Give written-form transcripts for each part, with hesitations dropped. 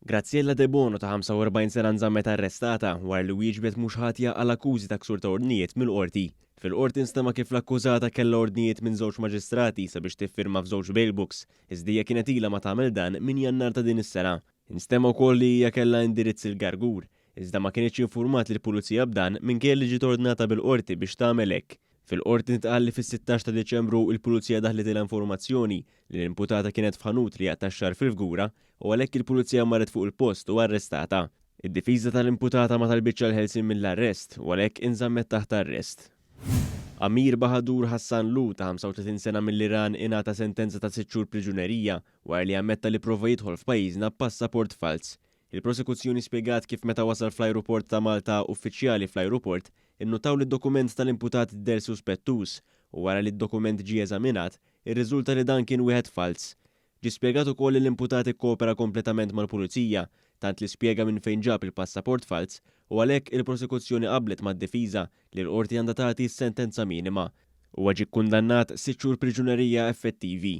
Graziella Debono ta' 45 sena nżammet arrestata wara li wieġbet mhux ħatja għal akkużi ta' ksur ta' ordnijiet mill-Qorti. Fil-Qorti nstema' kif l-akkużata kellha ordnijiet minn żewġ maġistrati sabiex tiffirma f'żewġ bail books, iżda hija kienet ilha ma tagħmel dan minn Jannar ta' din is-sena. Instema' wkoll li hija kellha indirizz il-Gargur, iżda ma kinitx infurmat lill-Pulizija b'dan minkejja li ġiet ordnata bil-Qorti biex tagħmel hekk. Fil-Qorti ntqal li fis-16 ta' Diċembru il-Pulizija daħlitilha informazzjoni li l-imputata kienet f'ħanut li jaqta' x-xagħar fil-Fgura u għalhekk il-Pulizija marret fuq il-post u arrestatha. Id-difiża tal-imputata ma talbitx għall-ħelsien mill-arrest u għalhekk inżammet taħt arrest. Amir Bahadur Hassan Lu ta' 35 sena mill-Iran ingħata sentenza ta' sitt xhur priġunerija wara li ammetta li prova jidħol f'pajjiżna b'passaport falz. Il-prosekuzzjoni spjegat kif meta wasal fl-ajruport ta' Malta uffiċjali fl-ajruport innutaw li d-dokument tal-imputat deher suspettuż u wara li d-dokument ġie eżaminat, irriżulta li dan kien wieħed falz. Ġie spjegat ukoll li l-imputat ikkopera kompletament mal-Pulizija, tant li spjega minn fejn ġab il-passaport falz u għalhekk il-prosekuzzjoni qablet mad-difiża li l-Qorti għandha tagħti s-sentenza minima. Huwa ġie kkundannat sitt xhur priġunerija effettivi.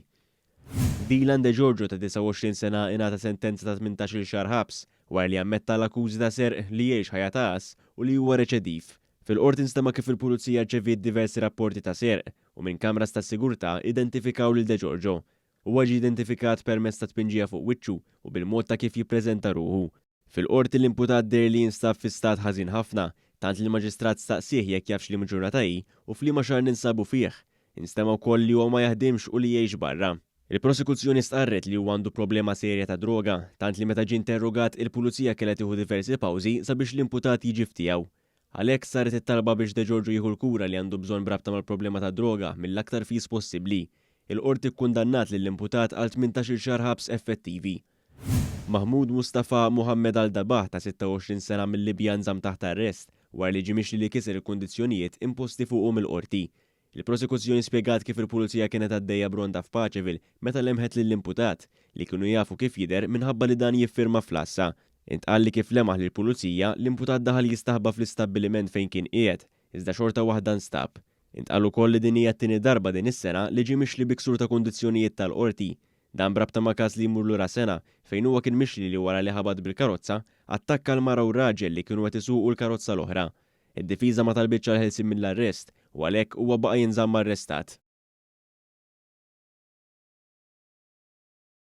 Dylan De Giorgio ta' 29 sena ingħata sentenza ta' 18-il xahar ħabs wara li ammetta għal akkużi ta' serq, li jgħix ħajja ta' għażż u li huwa reċediv. Fil-Qorti nstema' kif il-Pulizija rċeviet diversi rapporti ta' serq u minn kameras tas-sigurtà identifikaw lil De Giorgio. Huwa ġie identifikat permezz ta' tpinġija fuq wiċċu u bil-mod ta' kif jippreżenta ruħu. Fil-Qorti l-imputat deher li jinstab fi stat ħażin ħafna, tant li l-Maġistrat staqsieh jekk jafx liema ġurnata hi u f'liema xahar ninsabu fih. Instema' wkoll li huwa ma jaħdimx u li jgħix barra. Il-Prosekuzzjoni stqarret li huwa għandu problema serja ta' droga, tant li meta ġie interrogat il-Pulizija kellha tieħu diversi pawżi sabiex l-imputat jiġi f'tiegħu. Għalhekk saret it-talba biex De Giorgio jieħu l-kura li għandu bżonn b'rabta mal-problema tad-droga mill-aktar fis possibbli. Il-Qorti kkundannat lill-imputat għal 18-il xahar ħabs effettivi. Mahmoud Mustafa Mohamed Al-Dabah ta' 26 sena mil-Libja nżamm taħt arrest wara li ġie mixli li kiser il-kundizzjonijiet imposti fuqu mill-Qorti. Il-Prosekuzzjoni spjegat kif il-Pulizija kienet għaddejja b'ronda f'Paceville meta lemħet lill-imputat, li kienu jafu kif jidher minħabba li dan jiffirma fl-għassa. Intqal li kif lemaħ lill-Pulizija, l-imputat daħal jistaħba fl-istabbiliment fejn kien qiegħed, iżda xorta waħda nstab. Intqal ukoll li din hija t-tieni darba din is-sena li ġie mixli bi ksur ta' kundizzjonijiet tal-Qorti. Dan b'rabta ma' każ li jmur lura sena, fejn huwa kien mixli li wara li ħabat bil-karozza, attakka l-mara u r-raġel li kienu qed isuqu l-karozza l-oħra. Id-difiża ma talbitx għall-ħelsien mill-arrest u għalhekk huwa baqa' jinżamm arrestat.